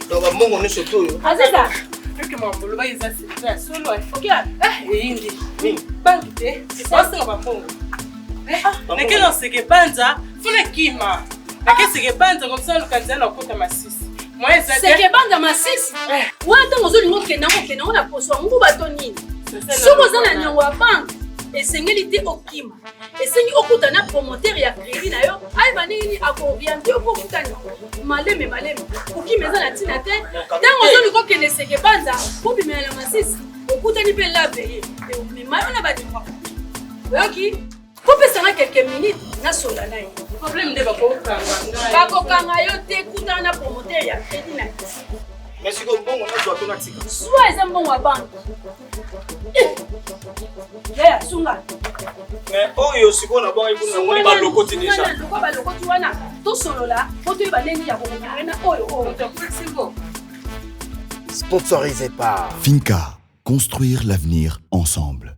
Donc bambongo nyonso to oyo. Aziza. Yoki mambo loba eza eza solo. Okay. Eh, eyindi. Banki te. Basenga bambongo. Eh, nake na seke banza, funa kima. Nake seke banza comme ça luka nzela na kota masisi. Moi eza te. Seke banza masisi. Eh. Wana ntango ozolinga okenda ngo okenda ngo na poso ya nguba to nini? Soki oza na niongo ya banque, esengeli te okima. Esengi okuta na promoteur ya crédit na yo, ayeba ndenge nini akooriente yo mpo ofuta niongo maleme maleme. Kokima eza na ntina te. Ntango ozolinga okende seke banza, obimela na masisi, okutani mpe lave ye, ekomema yo na baniongo. Oyoki? Kopesa nga quelques minutes nasola na ye. Problème nde bakokanga ngai. Bakokanga yo te, kutana na promoteur ya crédit na yo. Mais sikoyo mbongo nazwa to natika? Zwa, eza mbongo ya banque. Yaya, sunga. Mais oyo sikoyo nabwaki kuna, namoni balokoti déjà. Lokwa balokoti wana, tosolola po toyeba ndenge ya korécupérer na oyo oyo. Sponsorisé par Finca, construire l'avenir ensemble.